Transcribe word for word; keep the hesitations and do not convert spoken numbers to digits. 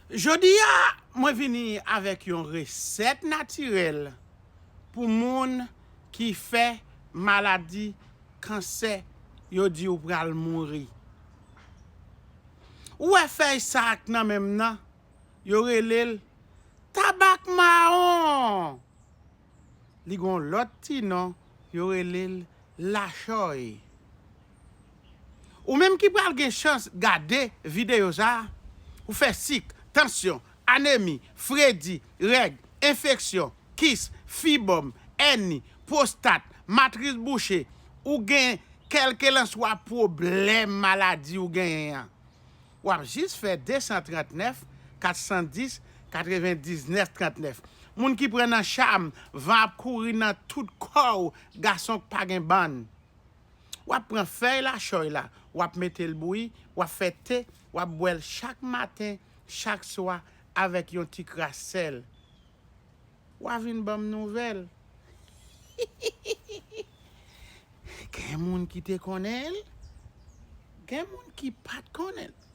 Jodi a, mwen vini avèk yon resèt natirèl pou moun ki fè maladi kansè, yo di ou pral mouri. Ou wè fèy sa ak nan menm nan, yo rele l tabak mawon. Li gon lòt ti non, yo rele l lachòy. Ou menm ki pral gen chans gade videyo sa a, ou fè sik, tansyon, anemi, fredi, règ, enfeksyon, kis, fibòm, èni, pwostat, matris bouche, ou gen kèlkelanswa pwoblèm maladi ou genyen an. W ap jis fè de san trannèf, kat san dis, katrevendiznèf trannèf. Moun ki pran nan cham, van ap kouri nan tout kò w, gason k pa gen bann. W ap pran fèy lachòy la, w ap mete l bouyi, w ap fè te, w ap bwè l chak maten, chak swa, avèk yon ti kras sèl. W a vin ban m nouvèl. Gen moun ki te konnen l, gen moun ki pa t konnen l.